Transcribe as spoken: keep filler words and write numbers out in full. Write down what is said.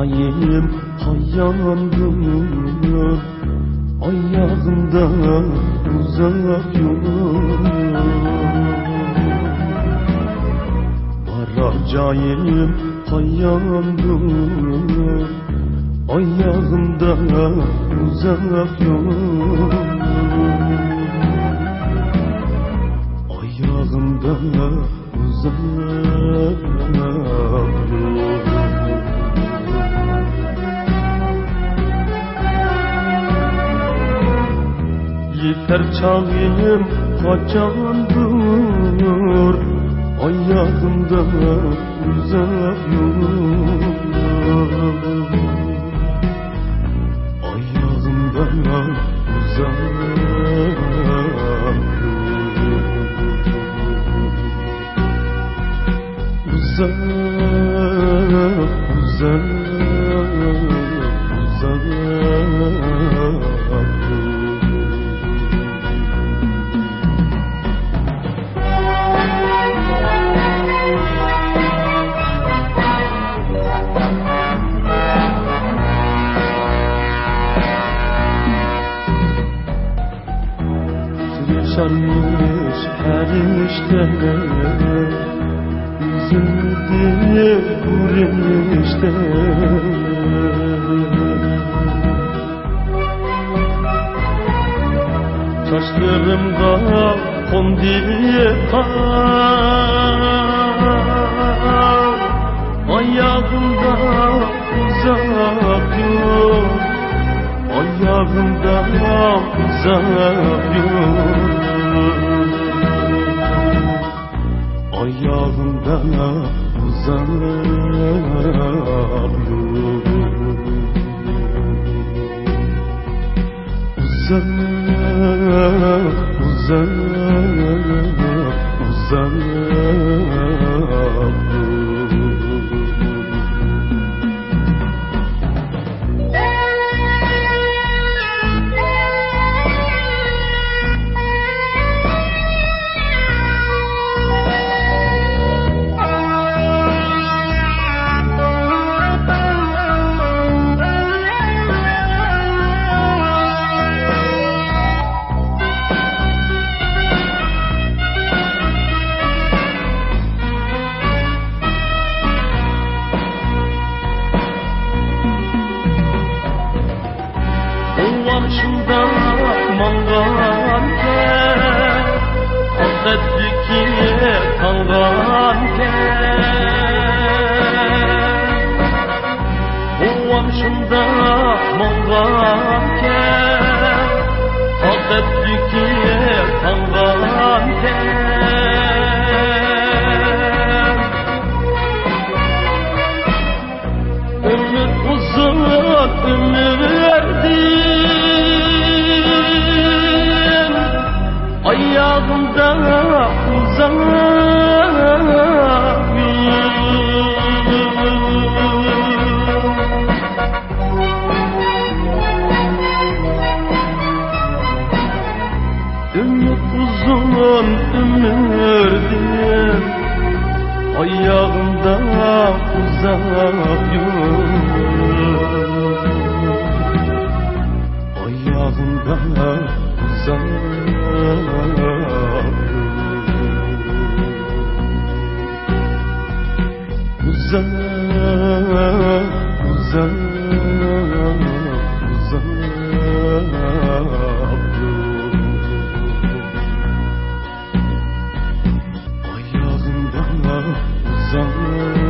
جايىم قاياندۇر، ئاياغىمدا ئۇزاق يول. بارار جايىم قاياندۇر، ئاياغىمدا ئۇزاق يول. ئاياغىمدا ئۇزاق يول. يېتەر چاغىم قاچاندۇر، ئاياغىمدا ئۇزاق يول. ئاياغىمدا ئۇزاق يول. ئۇزاق، ئۇزاق، ئۇزاق. سۈرۈشەرمىش پەرىشتە، ئۈزۈلدى بۇ رىشتە. چاچلىرىمغا قوندى قار، ئاياغىمدا ئۇزاق يول، ئاياغىمدا ئۇزاق يول، ئاياغىمدا ئۇزاق يول. ئۇزاق، ئۇزاق، ئۇزاق. بوۋام شۇنداق ماڭغانكەن، ئاقەتلىككە تاڭغانكەن. بوۋام شۇنداق ماڭغانكەن، ئاقەتلىككە تاڭغانكەن. ئۈمىد ئۇزۇن ئۈمىدىن، ئاياغىمدا ئۇزاق يول. ئۈمىد ئۇزۇن ئۈمىدىن، ئاياغىمدا ئۇزاق يول. ئاياغىمدا ئۇزاق يول. ئۇزاق، ئۇزاق، ئۇزاق. ئاياغىمدا ئۇزاق